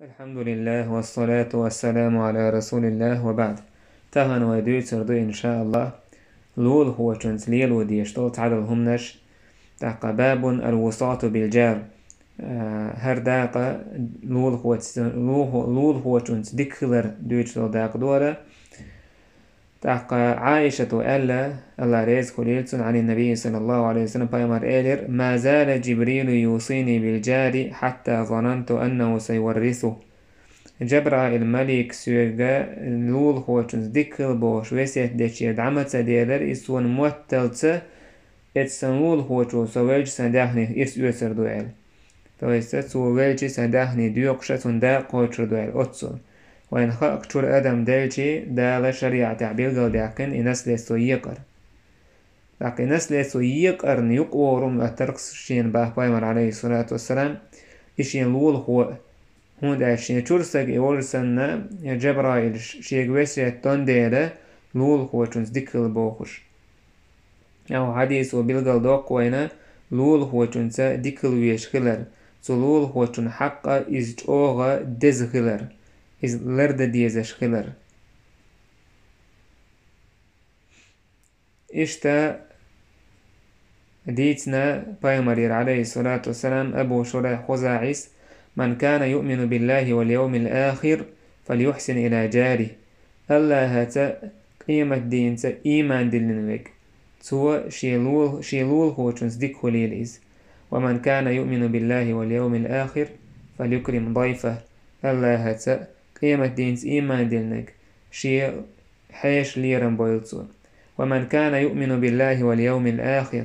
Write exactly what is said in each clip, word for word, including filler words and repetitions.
الحمد لله والصلاة والسلام على رسول الله وبعد. Тахана вай дуьйцур ду, иншааллахӀ, лулахочунца лело дезаш долу цхьадолу хӀуманаш. ТӀаккха باب الوصاة بالجار. А, хӀара дакъа лулахоца, лулахо-, лулахочунца дика хилар дуьйцуш долу дакъа ду хӀара. ТӀаккха Ӏайшата аьлла, АллахӀ реза хуьлийла цунна, عن النبي صلى الله عليه وسلم, пайхамара элира: ما زال جبريل يوصيني بالجار حتى ظننت أنه سيورثه. Жабраил малик соьга лулахочунца дика хила бохуш весет дечу дӀа ма ца делира иза суна мотталца, эцу сан лулахочо со велча сан даьхни ирс оьцур ду аьлла. То есть, цо велча сан даьхни доькъуш цунна дакъа кхочур ду аьлла оццул. Вайна хаьа, чуьра адам делча, Дала шариӀатехь билгалдаьккхина и наследство екъар. ТӀаккха и наследство екъарна юкъа вогӀур ву, моттаргӀа шена боху пайхамара, Ӏалайхиссалату вассалам, и шен лулахо а. ХӀунда аьлча шен чуьра стаг и волуш санна, Жабраил шега весет дина дела, лулахочунца дика хила бохуш. Ау хьадисо билгалдоккху вайна лулахочунца дика хила везаш хилар, цу лулахочун хьакъ иза чӀогӀа деза хилар, иза лардан дезаш хилар. Иштта дийцина пайхамарера, Ӏалайхиссалату вассалам, Абу Шурайх ХузаӀис: من كان يؤمن بالله واليوم الآخر فليحسن إلى جاره. АллахӀаца, къематдийнца ийман диллина верг, цо шен лул-, шен лулахочунца дика хуьлийла иза. ومن كان يؤمن بالله واليوم الآخر فليكرم ضيفه. АллахӀаца, къематдийнца ийман диллинарг, шен хьешан лерам бойла цо. ومن كان يؤمن بالله واليوم الآخر.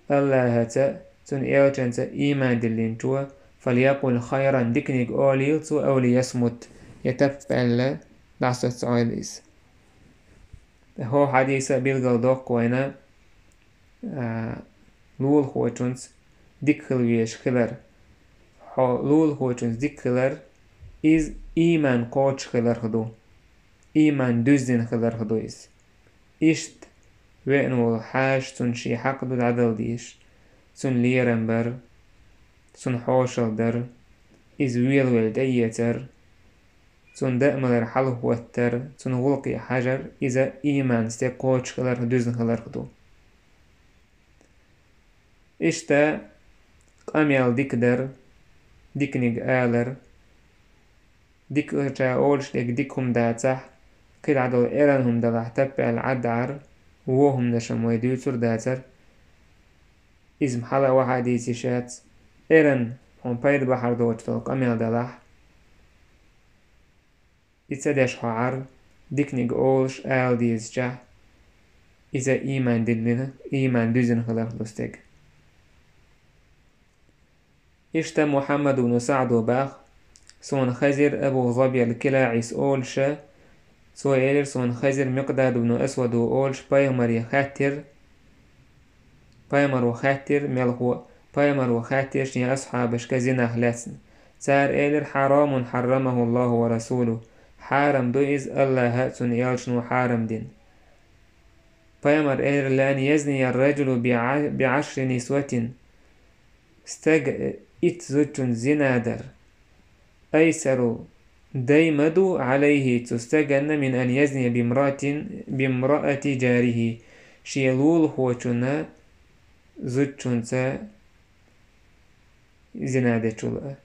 АллахӀаца, цуьнан элчанца ийман диллинчо, فليقل خيرا, диканиг олийла цо, أو ليصمت, я таппаьлла дӀасацийла иза. ХӀокху хьадиса билгалдоккху вайна, а, лулахочунца дика хила везаш хилар. Хьо лулахочунца дика хилар, иза ийман кхочуш хиларх ду. Ийман дуьззина хиларх ду иза. Иштта веана волу хьаша цунна шен хьакъ ду дӀадала дезаш. Цунна лерам бар, цунна хьошалла дар, иза велавелла тӀеэцар, цунна даа-малар хьалахӀоттар, цунна гӀуллакхе хьажар, иза ийман стеган кхочуш хиларх, дуьзна хиларх ду. Иштта къамел дика дар, диканиг алар, дика ша олуш дерг дика хӀума дацахь, кхидӀа долу эрна хӀума далахь, таппаьлла Ӏадда Ӏар, вон хӀуманаш-м вай дуьйцур дацара. Иза-м хьала а ваха а дийцийша яц, эрна хьуна пайда бахьар доцуш долу къамел далахь, и ца деш хьо Ӏар, диканиг олуш ала дезачохь, иза ийман диллина, ийман дуьзина хиларх ду стеган. Иштта Мухьаммад ибн СаӀда боху: суна хезира Абу Забир КилаӀис олуша, цо элира, суна хезира Микъдад ибн Асвада олуш, пайхамаре хаьттира, пайхамаро хаьттира, мелхо, пайхамаро хаьттира шен асхьабашка зинах лаьцна. Цара элира: حرام حرمه الله ورسوله, хьарам ду иза, АллахӀа а, цуьнан элчано хьарам дина. Пайхамара элира: لأن يزني الرجل بع-, بعشر نسوة. Стага итт зудчунца зина дар айсару, дай ма ду, عليه, цу стаганна, من أن يزني بامرأة, بامرأة جاره, шен лулахочун зудчунца зина дечул а.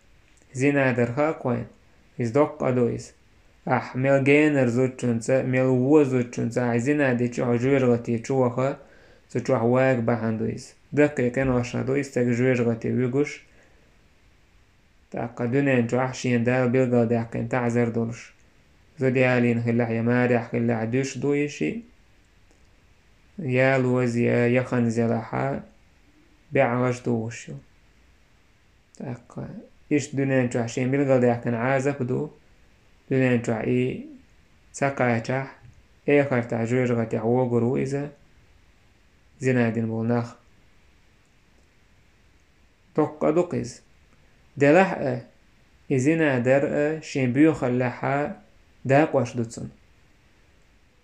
Зина дар хаьа кхойн? Иза доккха къа ду иза. Ахь мел генара зудчунца, мел вон зудчунца ахь зина дича, хьо жоьжахати чу ваха, цу чохь вага бахьана ду иза. Даккхий къиношна ду иза стаг жоьжахати вуьгуш, тӀаккха дуьнен чохь шена Дала билгалдаьккхина таӀзар долуш. Зуда ялийна хиллехь я марехь хиллехь дуьш ду и шиъ, я лоза, я яханза елахь а, бегӀ важа догӀуш ю. ТӀаккха иштта дуьнен чохь шена билгалдаьккхина Ӏазап ду, дуьнен чохь и ца кхачахь, эхартахь жоьжахатехь вогур ву иза, зина дина болу нах. Доккха къа ду-кх иза. Делахь а, и зина дар а шен боьхаллехь а дакъош ду цунна.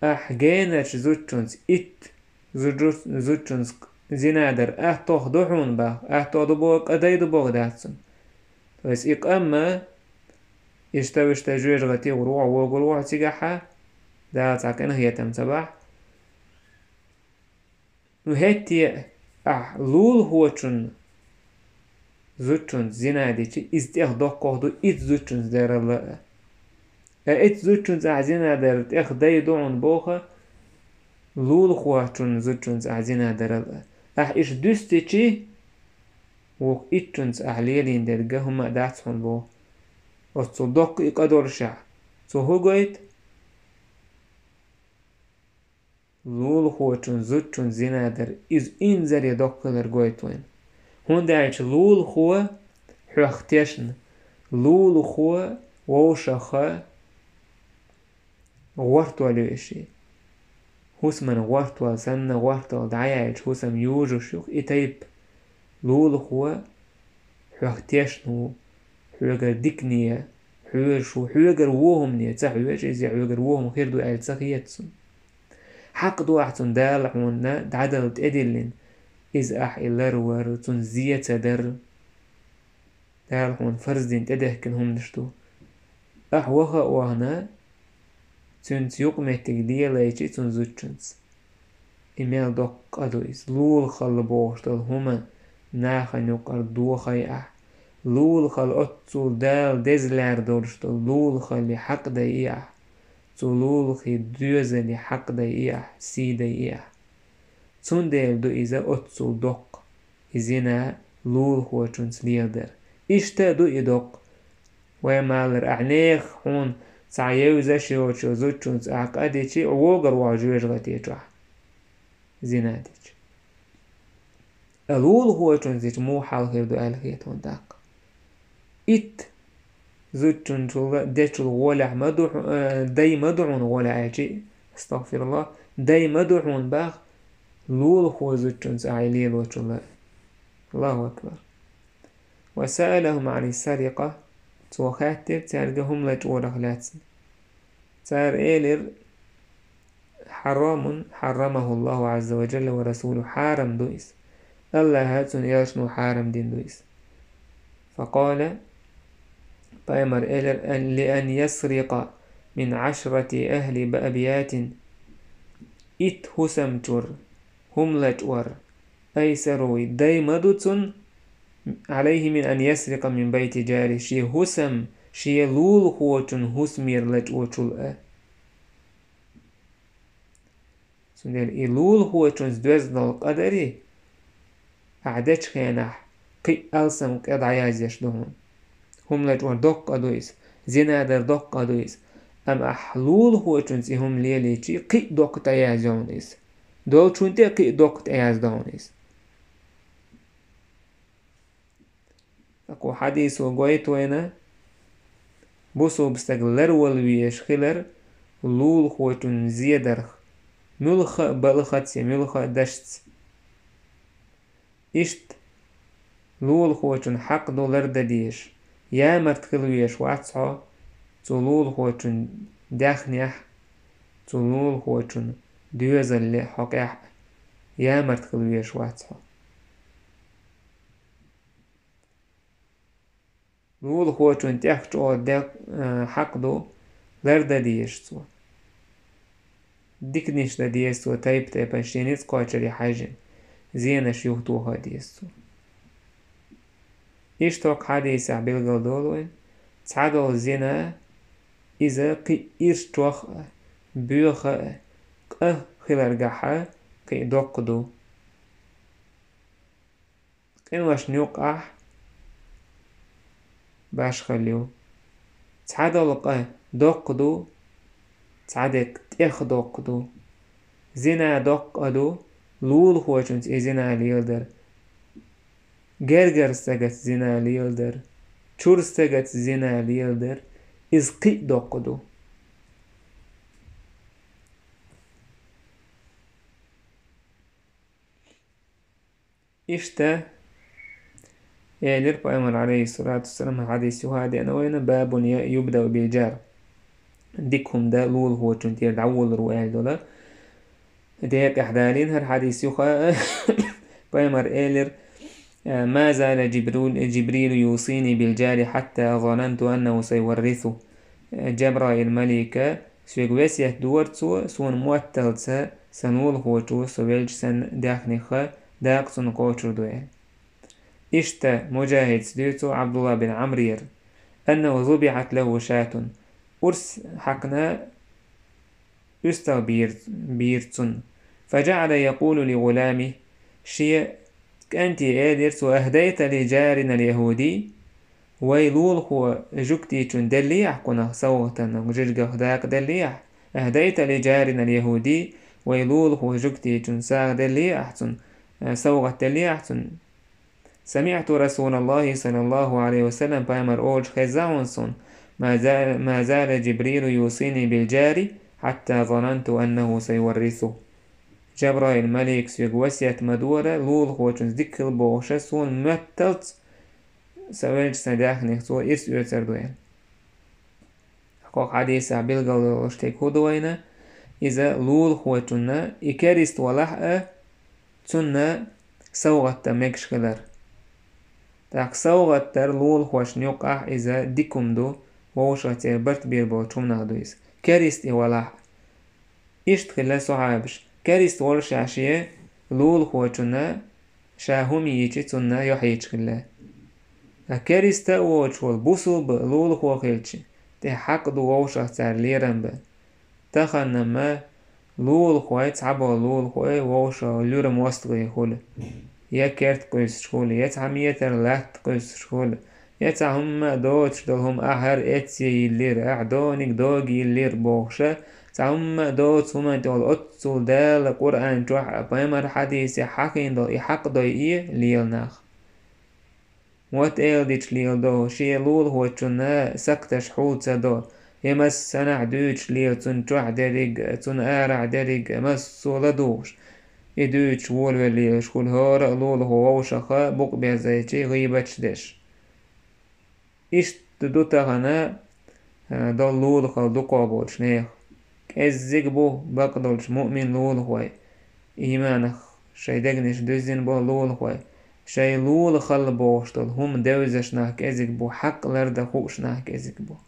Ахь генарчу зудчунца, итт зуджу-, зудчунца зина дар аттох ду хьуна боху, аттох ду боху, къа дай ду боху дац цунна. То есть и къам а Иштта, иштта жоьжахати гӀур вогӀу, вогӀу, вогӀу цигахьа, Дала цхьа къинхетам ца бахь. Ну, хӀетте а ахь лулахочун зудчунца зина дичи, иза тӀех доккхагӀа ду итт зудчунца дарал а. Э, итт зудчунца ахь зина дар тӀех дай ду хьуна боху, лулахочун зудчунца ахь зина дарал а. Ахь иштта дуьстичи, вукху иттанца ахь лелийна дерг хӀума а дац хьуна боху. Оццул доккха и къа доллушехь, цо хӀун гойту? Лулахочун зудчун зина дар, иза инзаре доккха хилар гойту вайна. ХӀунда аьлча лулахо хьох тешна, лулахо вовшахха гӀортол ю и ши. ХӀусаман гӀортол санна, гӀортол дӀаяьлча хӀусам южуш юха и тайпа лулахо хьох тешна ву, хьоьгара дикане, хьоьжуш ву, хьоьгара вон хӀумане ца хьоьжу иза, я хьоьгара вон хӀума хир ду аьлла ца хета цунна. Хьакъ ду ахь цунна Дала хьуна дӀадала тӀедиллина, иза ахь и ларвар, цунна зе ца дар. Дала хьуна фарз дина тӀедехкина хӀуманаш ду. Ахь ваха а вахана, цуьнца юкъаметтиг лелайчи цунна зудчунца. И мел доккха къа ду иза. Лулахалла бохуш долу хӀума нахана юкъара дохий ахь. Лулахалла оццул Дала деза лаьрра долуш долу лулахалли хьакъ дай и ахь. Цу лулахе доьзале хьакъ дай и ахь, сий дай и ахь. Цундела ду иза оццул доккха. И зина лулахочунца леладар. Иштта а ду и доккха. Вай ма-аллара, ахь нехан хьуна цхьа евзаш йоцучу зудчунца ахь къа дичи, вогӀур ву жоьжахати чохь. Зина дичи. А лулахочунца дичи муха хьал хир ду аьлла хета хьуна тӀаккха. Итт зудчунчул дечул гӀолехь ма ду хьу-, э, дай ма ду хьуна гӀолехь аьлчи, астагфируллах, дай ма ду хьуна бах, лулахо зудчунца ахь и лелочул. Аллаху акбар. Ва саалахум ани сарикъа, цо хаьттира цаьрга хӀума лачкъорах лаьцна. Цара элира, хьарамун хьарамаху Аллаху Ӏазза ва Джалла ва расулуху, хьарам ду иза. Аллаха а цуьнан элчано хьарам дина ду иза. Факъала, пайхамар элира, ан, ли ан ясрикъа мин Ӏашрати ахли ба-, абиятин, итт хӀусам чуьра хӀума лачкъор айсару, дай ма ду цунна, Ӏалайхи мин ан ясрикъа мин байти джари, шен хӀусам, шен лулахочун хӀусамера лачкъочул а. Цундела и лулахочунца доьзна долу къа дарий, ахь дечу хенахь кхин а алсам къа дӀаязъеш ду хьуна. ХӀума лачкъор доккха къа ду иза, зина дар доккха къа ду иза. Амма ахь лулахочунца и хӀума лелийчи, кхин а доккха тӀеязйо хьуна иза. Долчунна тӀе а кхин а доккха тӀеяздо хьуна иза. Кху хьадисо гойту вайна, бусулба стаг ларвала везаш хилар лулахочун зедарх, муьлхха а балхаца я муьлхха а дашца. Иштта лулахочун хьакъ ду лардан дезаш, ямарта хила везаш вац хьо, цу лулахочун даьхнехь, цу лулахочун доьзалле хьокъехь а ямарта хила везаш вац хьо. Лулахочун тӀех чӀогӀа декъ-, а, хьакъ ду, лардан дезаш цо. Диканаш дан деза цо тайп-тайпана, шен ницкъ кхочуре хьаьжжина, зенаш юхатоха деза цо. Иштта хӀокху хьадисехь билгалдолу вайн, цхьадолу зина, иза кхин а ирчох а, боьха а, къа хиларгахьа кхин а доккха ду. Къиношна юккъахь башхалла ю. Цхьадолу къа доккха ду, цхьадерг тӀех доккха ду. Зина доккха къа ду, лулахочунца и зина леладар. Гергара стагаца зина леладар. Чуьра стагаца зина леладар. Иза кхин а доккха ду. Иштта, элира пайхамар, алейхиссалату вассалам, хьадис юха а деана вайна, бабун я-, юбдау биль-джар. Дика хӀума дан лулахочун тӀера дӀаволлур ву аьлла долу. Декъехь далийна хӀара хьадис юха а, пайхамар элира, ما زال جبريل، جبريل يوصيني بالجار حتى ظننت أنه سيورثه. Джабраил малика соьга весет дора цо, сона мотталца сан лулахочо со велча санна даьхнех дакъа цунна кхочур ду аьлла. Иштта Муджахида дуьйцу Ӏабдуллахь бин Ӏамрера: أنه ذبحت له شاة. Урс хьаькхна уьстагӀ бийр-, бийр цунна. فجعل يقول لغلامه, шен кӀанте элира цо: أهديت لجارنا اليهودي؟ Вай лулахо жугтичунна деллий ахь кхунах совгӀатана жижигах дакъа деллий ахь? أهديت لجارنا اليهودي؟ Вай лулахо жугтичунна сагӀа деллий ахь цунна, э, совгӀат деллий ахь цунна? سمعت رسول الله صلى الله عليه وسلم, пайхамар олуш хезна хьуна суна: ما زال، ما زال جبريل يوصيني بالجار حتى ظننت أنه سيورثه. Джабраил малика соьга весет ма дора, лулахочунца дика хила бохуш, суна мотталца со велча сан даьхнех цо ирс оьцур ду аьлла. ХӀокху хьадисехь билгалдолуш дерг хӀун ду вайна? Иза лулахочунна, и керист валахь а, цунна совгӀат дан мегаш хилар. ТӀаккха совгӀат дар лулахошна юккъехь иза дика хӀума ду, вовшахцара барт бийр болчу хӀуманах ду иза. Керист и валахь а. Иштта хилла сахьабаш. Керист волушехь шен лулахочунна ша хӀума йийча, цунна юьхь йийча хилла. Ткъа керист а воцуш волу бусулба лулахо хилча, тӀе хьакъ ду вовшах цара лерам бан. Тахана-м лулахой, цхьаболу лулахой вовшах луьра мостагӀий хуьлу, я керт кхуьссуш хуьлу, я цхьа метр латта кхуьссуш хуьлу, я цхьа хӀумма а доцуш долу хӀума ахьар эцце йиллира, ахь дониг дога йиллира бохуша, цхьа хӀумма а доцу хӀуманна тӀехула оццул Дала Къуръан чохь а, пайхамар хьадисехь хьахийна долу и хьакъ дойъе лела нах. Вот эладича лела до, шен лулахочунна сакташ хьул ца до, я массанхьа дуьйцуш лела, цунна чохь дерриг а, цунна арахь дерриг а, массо а ладугӀуш. И дуьйцуш волавелла лелаш хуьлу хӀора а лулахо вовшаха букъ берзайчий гӀийбаташ деш. Иштта ду тахана, а, долу лулахалла дукхох болчу нехан. КӀеззиг бу бакъдолчу муъмин лулахой, ийманах шайн дегнаш дуьззина болу лулахой, шайн лулахалла бохуш долу хӀума девзаш нах кӀезиг бу, хьакъ лардан хууш нах кӀезиг бу.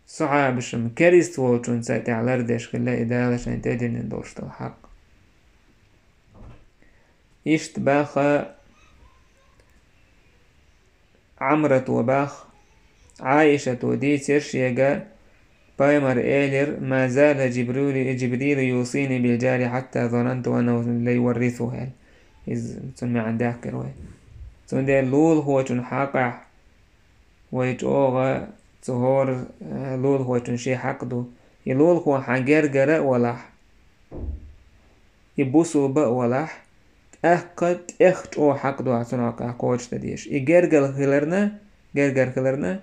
Сахьабашна керист волчунна цаьрга тӀехь лардеш хилла и Дала шайна тӀедиллина долуш долу хьакъ. Иштта баха Ӏамрато баха, Ӏаишато дийцира шега, пайхамар элира: ما زال جبريل، جبريل يوصيني بالجار حتى ظننت أنه ليورثه, аьлла. Иза цунна маьӀна даьккхира вай. Цундела лулахочун хьакъехь вай чӀогӀа цу хӀора, э, лулахочун шен хьакъ ду. И лулахо хьан гергара а валахь, и бусулба а валахь, тӀаккха тӀех чӀогӀа хьакъ ду ахь цунах кхочушдан дезаш. И гергара хиларна, гергара хиларна,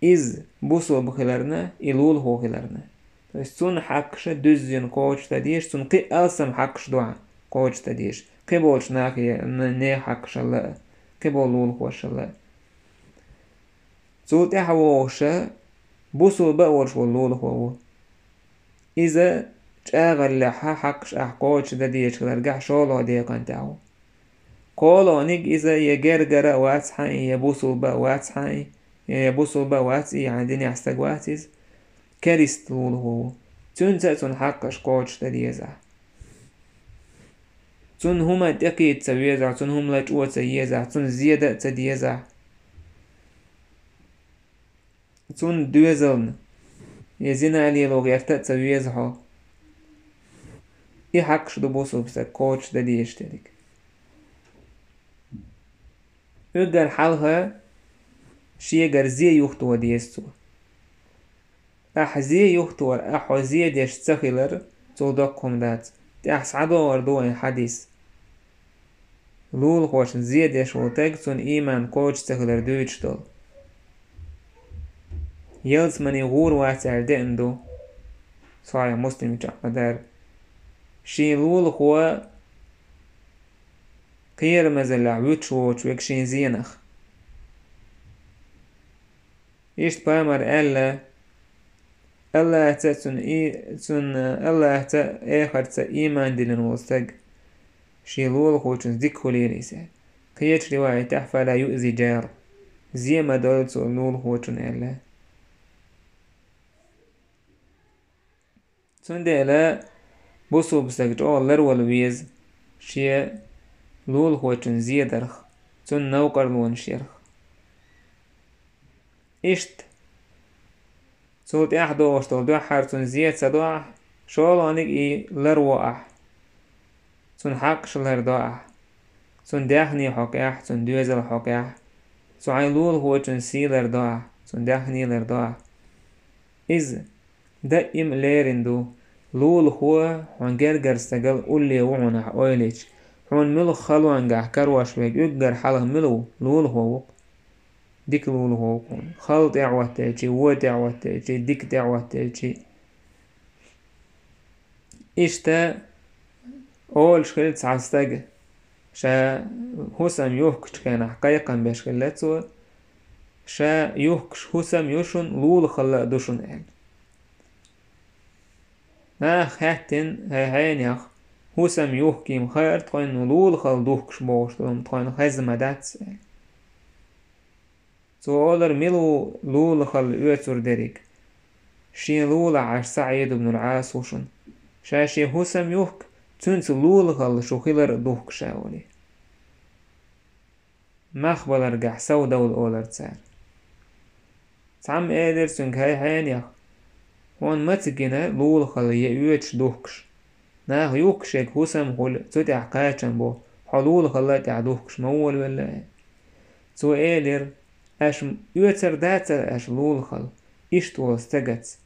иза бусулба хиларна, и лулахо хиларна. То есть цунна хьакъаша дуьззина кхочушдан дезаш, цунна кхин а алсам хьакъаш ду ахь кхочушдан дезаш. Кхин болчу нахе, н-, нехан хьакъашалла а, кхин болу лулахошалла а. Цул тӀаьхьа вогӀуша бусулба а волуш волу лулахо ву. Иза чӀагӀаллехьа хьакъаш ахь кхочушдан дезаш хиларгахь шолгӀа декъан тӀехь ву. КхоалгӀаниг иза я гергара а вац хьан и, я бусулба а вац хьан и, я бусулба а вац и, хьан динехь стаг вац иза, керист лулахо ву. Цуьнца а цунна хьакъаш кхочушдан деза ахь. Цунна хӀума тӀекхийда ца веза ахь, цунна хӀума лачкъо ца еза ахь, цунна зен дан а ца деза ахь. Цунна доьзална я зина лело гӀерта а ца веза хьо. И хьакъаш ду бусулба стаг кхочушдан дезаш дерг. Уьггар хьалха шегара зен юхатоха деза цо. Ахь зен юхатор, ахь хьо зен деш ца хилар, цул доккха хӀума дац. ТӀехь схьадогӀур ду вайн хьадис. Лулахошна зен деш волу стаг, цунна ийман кхочуш ца хилар дуьйцуш долу. Ялсамане гӀур вац аьлла деана ду. Сахьихь Муслим чохь ма-дарра. Шен лулахо кхерамазаллехь вуьтуш воцуш верг шен зенах. Иштта пайхамар аьлла: Аллахьца а цунна и-, цунна Аллахьца а эхарца а ийман диллина волу стаг, шен лулахочунца дика хуьлийла иза. Кхечу риваятехь: «Фала юъзи джар». Зе ма дойла цо лулахочунна аьлла. Цундела бусулба стаг чӀогӀа ларвала веза шен лулахочун зе дарх, цунна новкъарлонаш ярх. Иштта, цул тӀаьхьа догӀуш долу дуьххьара цунна зе ца до ахь, шолгӀаниг и ларво ахь. Цунна хьакъаш лардо ахь. Цунна даьхни хьокху ахь, цунна доьзал хьокху ахь. Цу хьайн лулахочун сий лардо ахь, цунна даьхни лардо ахь. Иза даим лерина ду, лулахо хьуна гергара стагал улле ву хьуна ахь ойла йича. Хьуна муьлхха халонгахь карош верг уггар хьалха мила ву? Лулахо ву-кх. Дика лулахо ву-кх хьуна. Хала тӀе а хӀоттийчий, вон тӀе а хӀоттийчий, дика тӀе а хӀоттийчий. Иштта олуш хилла цхьа стаг, ша хӀусам юхкучу хенахь кхайкхам беш хилла цо, ша юхкуш хӀусам ю шуна, лулахалла а ду шуна аьлла. Наха хаьттина, хӀай хьенех, хӀусам юхкийна хаьара тхойна, лулахалла духкуш бохуш долу тхойна хезна ма дац аьлла. Цо олура, мила ву лулахалла оьцур дерриг? Шен лулахь Ӏаш СаӀид ибн ал-Ӏас ву шуна. Ша шен хӀусам юхку, цуьнца лулахалла шу хилар а духку ша олий. Мах баларгахь сов довла олура цара. Цхьамма элира цуьнга, хӀай хьенех, хьуна маца гина лулахалла я оьцуш духкуш? Наха юхкуш ерг хӀусам хуьлу, цу тӀехь кхачам бо, хьо лулахалла тӀехь духкуш ма волавелла. Цо элира, аша оьцур дацара аша лулахалла, иштта волу стагаца.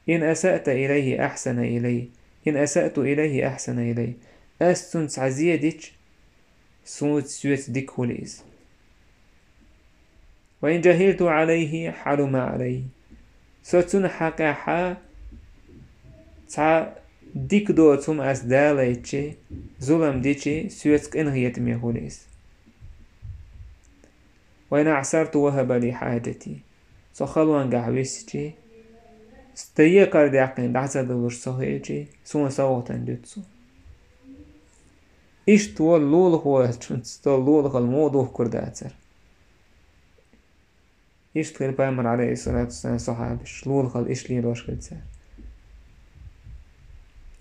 Ин асаъта илайхи ахьсана илай, ин асаъту илайхи ахьсана илай. Ас цунна цхьа зе дича, суна соьца дика хуьлу иза. Ва ин джахилту алайхи, хьарума алай. Со цунна хьакъехьа цхьа дика доцу хӀума ас далайчи, зулам дичи, соьца къинхетаме хуьлу иза. Ва ин аъсарту вахаба ли хьаджати. Со халонгахь висчи, стаекхар даьккхина дӀа ца далуш со хилчи, суна совгӀатан дуьту цо. Иштта волу лулахочунца долу лулахалла муха духкур дацара? Иштта хилла пайхамар, алейхиссалату вассалам, сахьабаш, лулахалла иштта лелош хилла цара.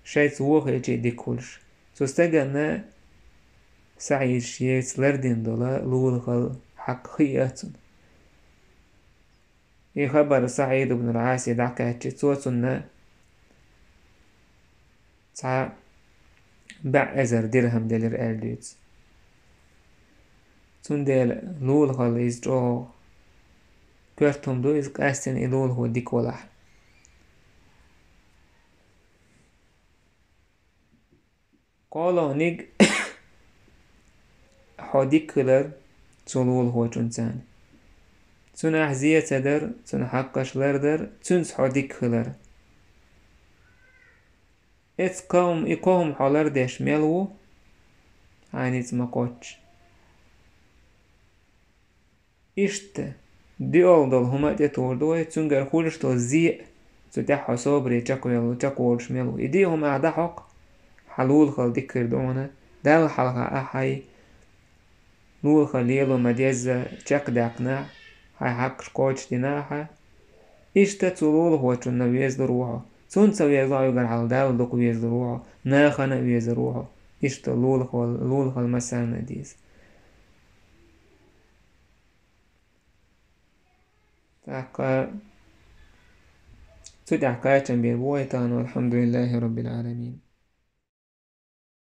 Шайца вон хилчий дика хуьлуш. Цу стаганна СаӀид шеца лардина долу лулахалла хьакъ хиъна цунна. И хабар СаӀид ибн ал-Ӏасе дӀакхаьчча, цо цунна цхьа бӀе эзар дирхам делира аьлла дуьйцу. Цундела лулахалла иза чӀогӀа коьрта хӀума ду, иза къаьстина и лулахо дика валахь. КхоалгӀаниг хьо дика хилар цу лулахочунца. Цунна ахь зе ца дар, цуьнан хьакъаш лардар, цуьнца хьо дика хилар. Эцу кхо хӀума, и кхо хӀума хьо лардеш мел ву, хьайна ницкъ ма кхоччу. Иштта, диъалгӀа долу хӀума а тӀетухур ду вай, цуьнгара хуьлуш долу зе а, цу тӀехь хьо собаре чекхвелла, чекхволуш мел ву. И диъ хӀума ахь дӀахьокху, хьан лулахалла дика хир ду хьуна, Далла хьалха ахь хьайн лулахалла лело ма-дезза чекхдаьккхина ахь, хьайн хьакъаш кхочушдина ахь. Иштта цу лулахочунна везалур ву хьо. Цунна ца везало хьо, уггар хьалха Далла дукха везалур ву хьо, нахана а везар ву хьо. Иштта лулахалла, лулахалла массарна а деза. ТӀаккха цу тӀехь кхачам бийр бу вай тахана, валхьамдулиллахӀи роббил Ӏаламин.